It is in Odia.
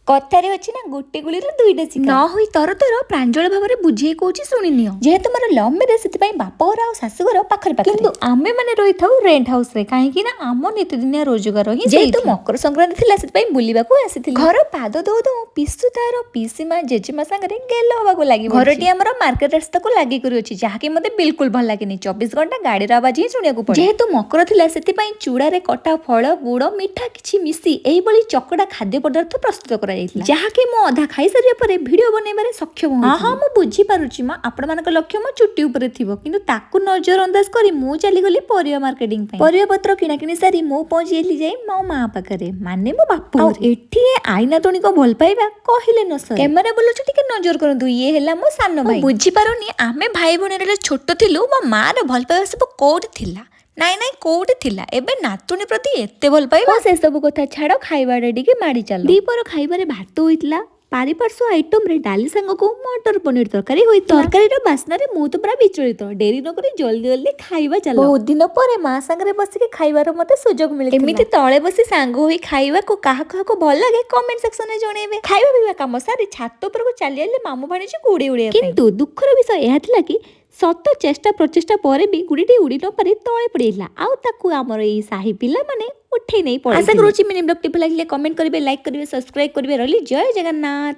କଥାରେ ଅଛି ନା, ଗୋଟେ ଗୁଳିରେ ଦୁଇଟା ଶିକାର। ନ ହୋଇ ତର ତର ପ୍ରାଞ୍ଜଳ ଭାବରେ ବୁଝେଇ କହୁଛି, ଶୁଣିନିଅ। ଯେହେତୁ ମୋର ଲଭ୍ ମ୍ୟାରେଜ୍, ସେଥିପାଇଁ ବାପଘର ଆଉ ଶାଶୁଘର ପାଖରେ ପାଖରେ, କିନ୍ତୁ ଆମେ ମାନେ ରହିଥାଉ ରେଣ୍ଟ ହାଉସରେ, କାହିଁକି ନା ଆମ ନିତିଦିନିଆ ରୋଜଗାର ହିଁ। ଯେହେତୁ ମକର ସଂକ୍ରାନ୍ତି ଥିଲା, ସେଥିପାଇଁ ବୁଲିବାକୁ ଆସିଥିଲି। ଘର ପାଦ ଦଉ ଦଉ ପିସୁ ତାର ପିସିମା ଜେଜେମା ସାଙ୍ଗରେ ଗେଲ ହବାକୁ ଲାଗି। ଘରଟି ଆମର ମାର୍କେଟ ରାସ୍ତାକୁ ଲାଗିକରି ଅଛି, ଯାହାକି ମତେ ବିଲକୁଲ ଭଲ ଲାଗେନି। 24 ଘଣ୍ଟା ଗାଡିର ଆବାଜ ହିଁ ଶୁଣିବାକୁ ପଡେ। ଯେହେତୁ ମକର ଥିଲା, ସେଥିପାଇଁ ଚୂଡାରେ କଟା ଫଳ, ଗୁଡ, ମିଠା କିଛି ମିଶି ଏଇଭଳି ଚକଡା ଖାଦ୍ୟ ପଦାର୍ଥ ପ୍ରସ୍ତୁତ କରାଯାଇଥିଲା, ଯାହାକି ମୁଁ ଅଧା ଖାଇସାରିବା ପରେ ଭିଡିଓ ବନେଇବାରେ ସକ୍ଷମ। ହଁ, ମୁଁ ବୁଝିପାରୁଛି ମା, ଆପଣମାନଙ୍କ ଲକ୍ଷ୍ୟ ମୋ ଚୁଟି ଉପରେ ଥିବ, କିନ୍ତୁ ତାକୁ ନଜର ଅନ୍ଦାଜ କରି ମୁଁ ଚାଲିଗଲି ପରିବା ମାର୍କେଟିଂ ପାଇଁ। ପରିବା ପତ୍ର କିଣାକିଣି ସାରି ମୁଁ ପହଞ୍ଚିଗଲି ଯାଇ ମୋ ମା ପାଖରେ, ମାନେ ମୋ ବାପୁ। ଆଉ ଏଠି ଏ ଆଇନାତୁଣୀଙ୍କ ଭଲ ପାଇବା କହିଲେ ନ ସରେ। କ୍ୟାମେରା ବୁଲୁଛି, ଟିକେ ନଜର କରନ୍ତୁ। ଇଏ ହେଲା ମୋ ସାନ ଭାଇ। ବୁଝିପାରୁନି, ଆମେ ଭାଇ ଭଉଣୀ ଯେତେବେଳେ ଛୋଟ ଥିଲୁ, ମୋ ମାର ଭଲ ପାଇବା ସବୁ କୋଉଠି ଥିଲା? ନାଇଁ ନାଇଁ, କୋଉଠି ଥିଲା? ଏବେ ନାତୁଣୀ ପ୍ରତି ଏତେ ଭଲ ପାଇବା। ସେସବୁ କଥା ଛାଡ, ଖାଇବାଟା ଟିକେ ମାଡ଼ି ଚାଲ। ଦିପହର ଖାଇବାରେ ଭାତ ହୋଇଥିଲା, ପାରିପାର୍ଶ୍ୱ ଆଇଟମରେ ଡାଲି ସାଙ୍ଗକୁ ମଟର ପନିର ତରକାରୀ ହୋଇଥିଲା। ତରକାରୀର ବାସ୍ନାରେ ମୁଁ ତ ପୁରା ବିଚଳିତ। ଡେରି ନକରି ଜଲ୍ଦି ଜଲ୍ଦି ଖାଇବା ଚାଲ। ବହୁତ ଦିନ ପରେ ମା ସାଙ୍ଗରେ ବସିକି ଖାଇବାର ମତେ ସୁଯୋଗ ମିଳିଥିଲା। ଏମିତି ତଳେ ବସି ସାଙ୍ଗ ହୋଇ ଖାଇବାକୁ କାହା କାହାକୁ ଭଲ ଲାଗେ, କମେଣ୍ଟ ସେକ୍ସନରେ ଜଣେଇବେ। ଖାଇବା ପିଇବା କାମ ସାରି ଛାତ ଉପରକୁ ଚାଲି ଆଇଲେ ମାମୁଁ ଭାଣିଜୀ ଗୁଡ଼ି ଉଡ଼ିବା ପାଇଁ। କିନ୍ତୁ ଦୁଃଖର ବିଷୟ ଏହା ଥିଲା କି ଶତ ଚେଷ୍ଟା ପ୍ରଚେଷ୍ଟା ପରେ ବି ଗୁଡ଼ିଟି ଉଡ଼ି ନ ପାରି ତଳେ ପଡ଼ିଯାଇଥିଲା ଆଉ ତାକୁ ଆମର ଏଇ ସାହି ପିଲାମାନେ ଉଠେଇ ନେଇ ପଳେଇଥିଲେ। ଆଶା କରୁଛି ମିନି ବ୍ଲଗଟି ଭଲ ଲାଗିଲେ କମେଣ୍ଟ କରିବେ, ଲାଇକ୍ କରିବେ, ସବସ୍କ୍ରାଇବ କରିବେ। ରହିଲି, ଜୟ ଜଗନ୍ନାଥ।